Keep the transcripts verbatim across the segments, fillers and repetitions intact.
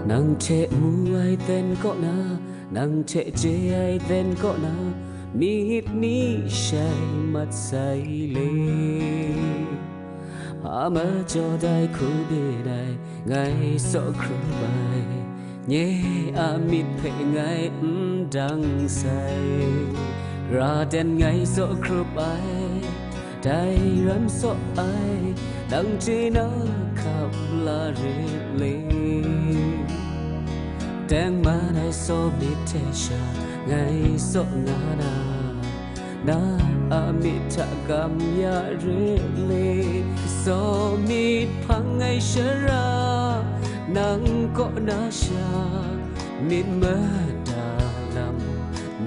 Nang hte mu ai ten kaw na, nang hte chye ai ten kaw na, myit ni shai mat sai le. Hpa majaw dai hku byin ai, ngai tsaw hkrup ai, nye a myit hpe ngai n dang sai. Ra ten ngai tsaw hkrup ai, dai ram tsaw ai, nang chye na hkap la rit le. Tengman ai tsaw myit hte sha ngai tsaw nga na, na a myit hta kam ya rit le. Tsaw myit hpang ai shara, nang kaw na sha, myit mada lam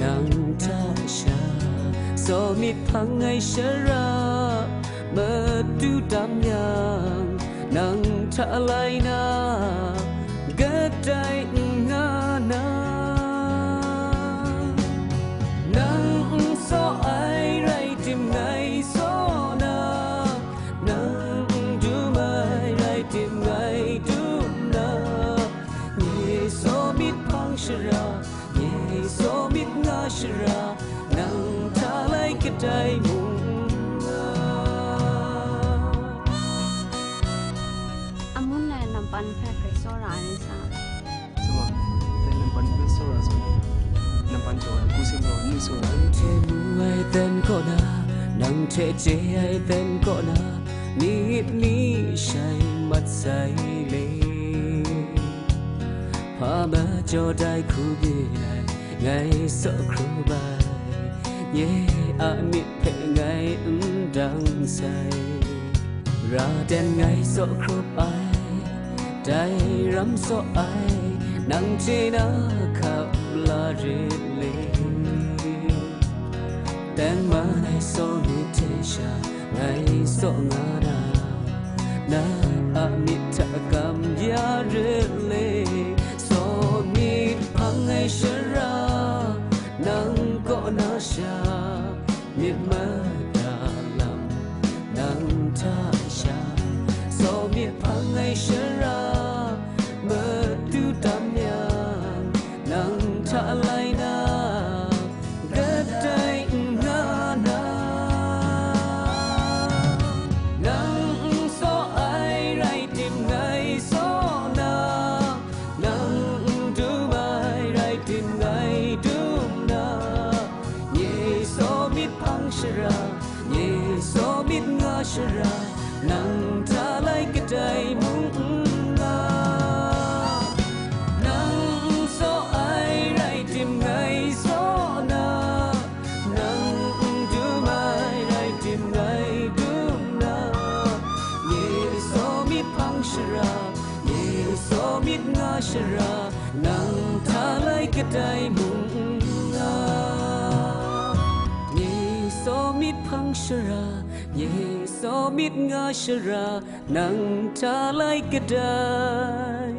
nang hta sha. Tsaw myit hpang ai shara, madu tam yang, nang hta lai na, kadai n nga na. Nang n tsaw ai rai tim ngai tsaw na, nang n dum ai rai tim ngai dum na. Nye tsaw myit hpang shara, nye tsaw myit nga shara, nang hta lai kadai mung nga. Amun lai nampan hpe grai tsawra ai sa. Suma, dai nampan hpe tsawra sa. Nampan jaw ai, ku sing gaw ni tsawra ai. Nang hte mu ai ten kaw na, nang hte chye ai ten kaw na, myit ni shai mat sai le. Hpa majaw dai hku byin ai, ngai tsaw hkrup ai, nye a myit hpe ngai n dang sai. Ra ten ngai tsaw hkrup ai, dai ram tsaw ai, nang chye na hkap la rit le. Tengman ai tsaw myit hte sha ngai tsaw nga na, na a myit hta kam ya rit le. Tsaw myit hpang ai shara, nang kaw na sha, myit mada lam nang hta sha. Tsaw myit hpang ai shara, madu tam yang, nang hta lai na, kadai n nga na. Nang n tsaw ai rai tim ngai tsaw na, nang n dum ai rai tim ngai dum na. Nye tsaw myit hpang shara, nye tsaw myit nga shara, nang hta lai kadai mung n nga. Nang n tsaw ai rai tim ngai tsaw na, nang n dum ai rai tim ngai dum na. Nye tsaw myit hpang shara, nye tsaw myit nga shara, nang hta lai kadai mung n nga. Nye tsaw myit hpang shara, nye tsaw myit nga shara, nang hta lai kadai.